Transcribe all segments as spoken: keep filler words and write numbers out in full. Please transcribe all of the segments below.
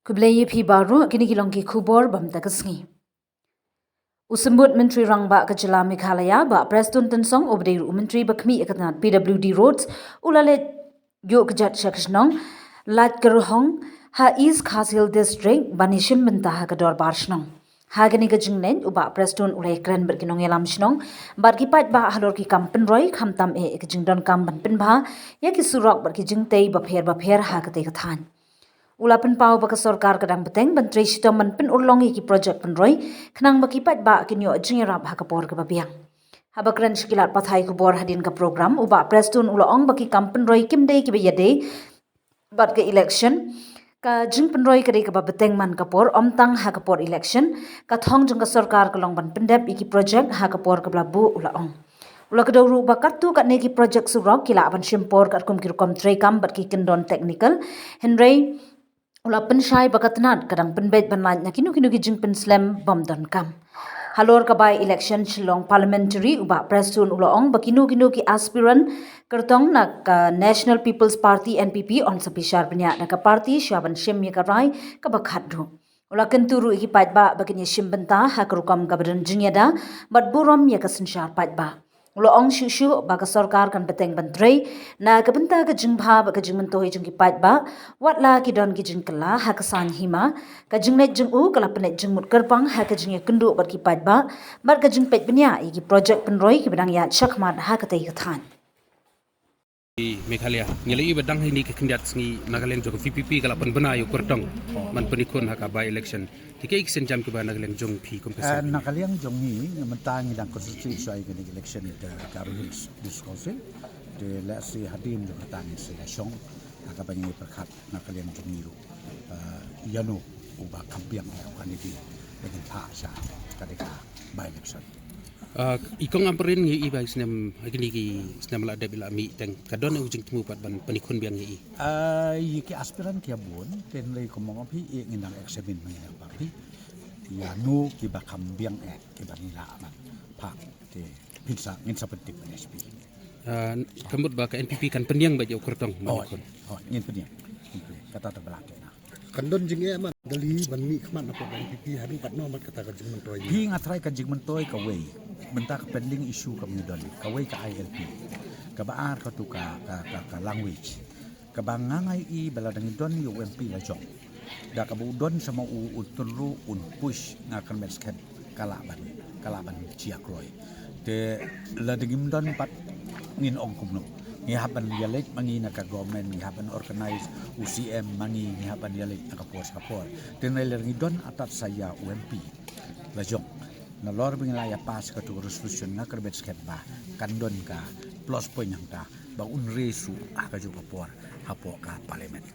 Khublei ïa phi baroh, kine ki long ki khubor bam ta ka sngi. U Symbud Myntri Rangbah ka jylla Meghalaya, Bah Prestone Tynsong, u ba dei ruh u Myntri ba khmih ïa ka tnat P W D Roads, u la leit ïuh kjat sha ka shnong Laitkyrhong ha East Khasi Hills District ban ïashim bynta ha ka dorbar shnong. Ha kane ka jingleit, u Bah Prestone u la ïakren bad ki nongïalam shnong bad ki paidbah halor ki kam pynroi, khamtam eh ïa ka jingdonkam ban pynbha ïa ki surok bad ki jingtei bapher bapher ha katei ka thaiñ. U la pynpaw ba ka sorkar ka dang bteng ban trei shitom ban pynurlong ïa ki projek pynroi, khnang ba ki paidbah kin ïoh jingïarap ha ka por kaba biang. Haba kren sha ki lad pathai khubor hadien ka program, u Bah Prestone u la ong ba ki kam pynroi kim dei kiba ïadei bad ka election. Ka jingpynroi ka dei kaba bteng man ka por, ym tang ha ka por election. Ka thong jong ka sorkar ka long ban pyndep ïa ki projek ha ka por kaba la buh, u la ong. U la kdew ruh ba katto katne ki projek surok ki lah ban shim por katkum ki rukom treikam bad ki kyndon technical. Hynrei u la pynshai ba ka tnat ka dang pynbeit ban lait na kino kino ki jingpynslem bym donkam. Halor ka by election Shillong Parliamentary, u Bah Prestone u la ong ba kino kino ki aspirant kyrtong na ka National People's Party, N P P, yn sa bishar bniah da ka party sha ban shim ïa ka rai kaba khatduh. U la kyntu ruh ïa ki paidbah ba kin ïashim bynta ha ka rukom kaba don jingïada bad burom ïa ka synshar paidbah. U la ong shuh shuh ba ka sorkar kan bteng ban trei na ka bynta ka jingbha bad ka jingmyntoi jong ki paidbah, wat la ki don ki jingkylla ha ka saiñ hima. Ka jingleit jong u ka la pynleit jingmut kyrpang ha ka jingïakynduh bad ki paidbah bad ka jingpeit bniah ïa ki projek pynroi kiba dang ïaid shakhmat ha katei ka thaiñ. Meghalaya, ngi la ïohi ba dang ha kine ki khyndiat sngi na ka liang jong ka V P P ka la pynbna ïa u kyrtong ban pynïakhun ha ka by election. Te kaei ki sienjam kiba na ka liang jong phi kum ka Ah, seng? Na ka liang jong ngi, mynta ngi dang concentrate shuwa ïa kane ka election ka Garo Hills District Council. Te lehse hadien jong kata ngin sa ïa shong ha kaba ngi pyrkhat na ka liang jong ngi ruh. Ah, ïano uba kham biang ïa u candidate ba ngin phah sha ka dei ka by election. Ah, i Kong Ampareen ngi ïohi ba i snem, ha kine ki snem la dep i la mih teng ka don u jingthmu pat ban pynïakhun biang ïa i. Ah, ïa ki aspirant ki ïa bun, te hynrei kumba ong phi, i ngin dang examine ma ngi na ba phi. Ïano kiba kham biang eh kiba ngi lah ban phah, te phin sa, ngin sa pyntip ban S P. Ah, ka mut ba ka N P P kan pynïeng bad ïa u kyrtong ban Oh, pynïakhun. Oh, ngin pynïeng. Ngin pynïeng. Kata te ba la te na. Kan don jingeh man da lei ban mih khmat na pdeng N P P, haduh katno mat kata ka jingmyntoi? Phi, nga tharai ka jingmyntoi kawei. Mynta ka pending issue ka mih don. Kawei ka I L P. Kaba ar katu ka, ka, ka, ka language. Kaba nga nga ïohi ba la dang don ïa u M P la jong. Da kaba u don sa ma u, u tyrru un push, nga kyrmen skhem ka lah ban, ka lah ban jia kloi. Te lada ngim don pat ngin ong kumno. Ngi hap ban ïaleit ma ngi na ka government, ngi hap ban organize u C M ma ngi, ngi hap ban ïaleit na ka por sha ka por. Te hynrei lada ngi don atat sa ïa u M P la jong, nalor ba ngi la ïa pass katu ka resolution, nga kyrmen skhem ba kan don ka plus point hangta ba un raise u ha kajuh ka por hapoh ka parliament.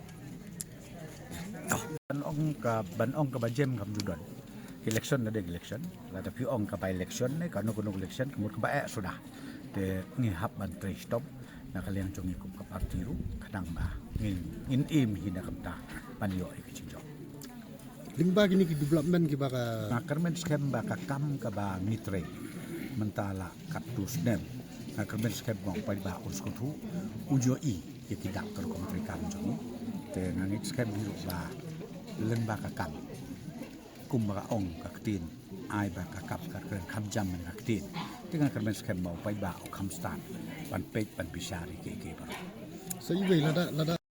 Ban ong ka, ban ong kaba jem kam ju don. Election na dei election. Lada phi ong ka by election ne kano kano election ka mut kaba eh suda. Te ngi hap ban trei shitom na ka liang jong ngi kum ka party ruh, khnang ba ngin, ngin im hi na ka bynta ban ïoh ïa ka jingjop. Lyngba kine ki development kiba ka Nga kyrmen skhem ba ka kam kaba ngi trei mynta la katto snem, nga kyrmen skhem ba u paidbah un sngewthuh, un ïohi ïa ki dak ka rukom treikam jong ngi. Te nga ngeit skhem hi ruh ba lyngba ka kam, kumba ka ong ka ktien, ai ba ka kap ka kren, kham jam ïa ka ktien. Te nga kyrmen skhem ba u paidbah u kham stad ban peit ban bishar ïa kiei kiei baroh. Sa iwei lada, lada